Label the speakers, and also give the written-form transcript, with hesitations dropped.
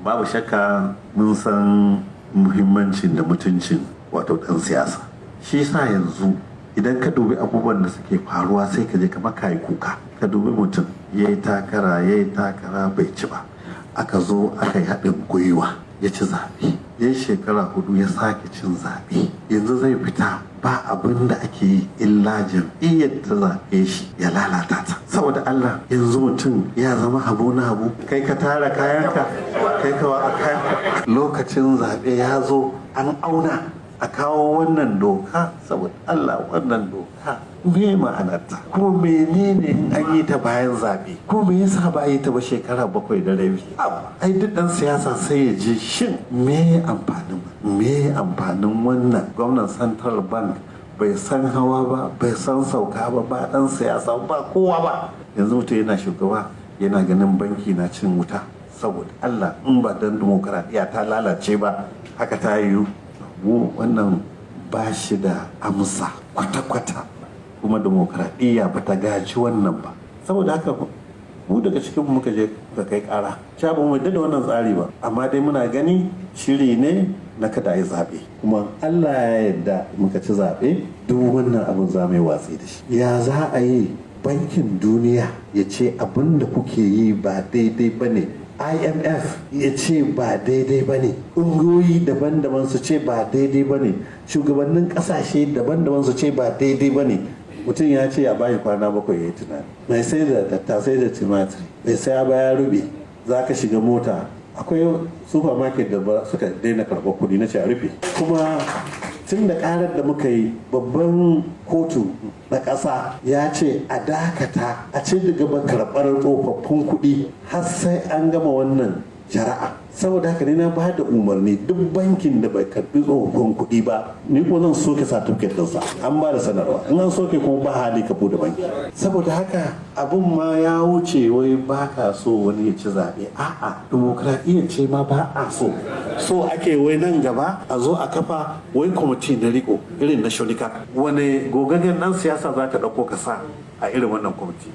Speaker 1: Babu shakka mun san muhimmancin da mutuncin wato ɗan siyasa. Shi sa yanzu idan ka dubi abubuwan da suke faruwa, sai ka je kamar ka yi kuka. Ka dubi mutum ya yi takara, ya yi takara, bai ci ba. Aka zo aka yi haɗin gwiwa, ya ci zaɓe. Ya yi shekara 4, ya sake cin zaɓe. Yanzu zai fita, ba abin da ake yi illa jam'iyyar ta zaɓe shi ya lalata ta. Saboda Allah, yanzu mutum ya zama habu na habu. Kai ka tara kayanka, kai ka wa kayanka. Lokacin zaɓe ya zo, an auna, a kawo wannan doka. Saboda Allah, wannan doka me ma'anarta? Kuma menene in an yi ta bayan zaɓe? Kuma me yasa ba a yi ta ba shekara 7.5? Ai duk ɗan siyasa sai ya ji, shin me amfanin wannan? Gwamnan Central Bank bai san hawa ba, bai san sauka ba, ba ɗan siyasa ba, kowa ba. Yanzu mutum yana shugaba, yana ganin banki na cin wuta. Saboda Allah, in ba dan dimokuraɗiyya ta lalace ba, haka ta yiwu? Mu wannan ba shi da amsa kwata-kwata, kuma dimokuraɗiyya ba ta gaji wannan ba. Saboda haka mu daga cikin muka je ka kai ƙara cewa ba mu da wannan tsari ba, amma dai muna gani shiri ne na kada a yi zaɓe. Kuma Allah ya yarda muka ci zaɓe, duk wannan abin za mu yi watsi da shi. Ya za a yi Bankin Duniya ya ce abin da kuke yi ba daidai ba ne, IMF ya ce ba daidai ba ne, ƙungiyoyi daban-daban su ce ba daidai ba ne, shugabannin ƙasashe daban-daban su ce ba daidai ba ne? Mutum ya ce a bashi kwana 7 ya yi tunani. Mai sai da tattasai da tumatiri mai saya ba, ya rube. Za ka shiga mota, akwai supermarket da ba suka daina karɓar kuɗi. Na ce a rufe. Kuma tun da karar da muka yi, babban kotu na ƙasa ya ce a dakata, a ci gaba karɓar tsofaffin kuɗi har sai an gama wannan shari'a. Saboda haka ne na ba da umarni, duk bankin da bai karbi tsofaffin kuɗi ba, ni kuma zan soke certificate ɗinsa. An ba da sanarwa, in an soke kuma ba hali ka bude banki. Saboda haka abun ma ya wuce wai ba ka so wani ya ci zaɓe. A'a, dimokuraɗiyya ce ma ba a so. So ake wai nan gaba a zo a kafa wai kwamiti na riko irin na Shonekan. Wani gogaggen ɗan siyasa za ka ɗauko ka sa a irin wannan kwamiti?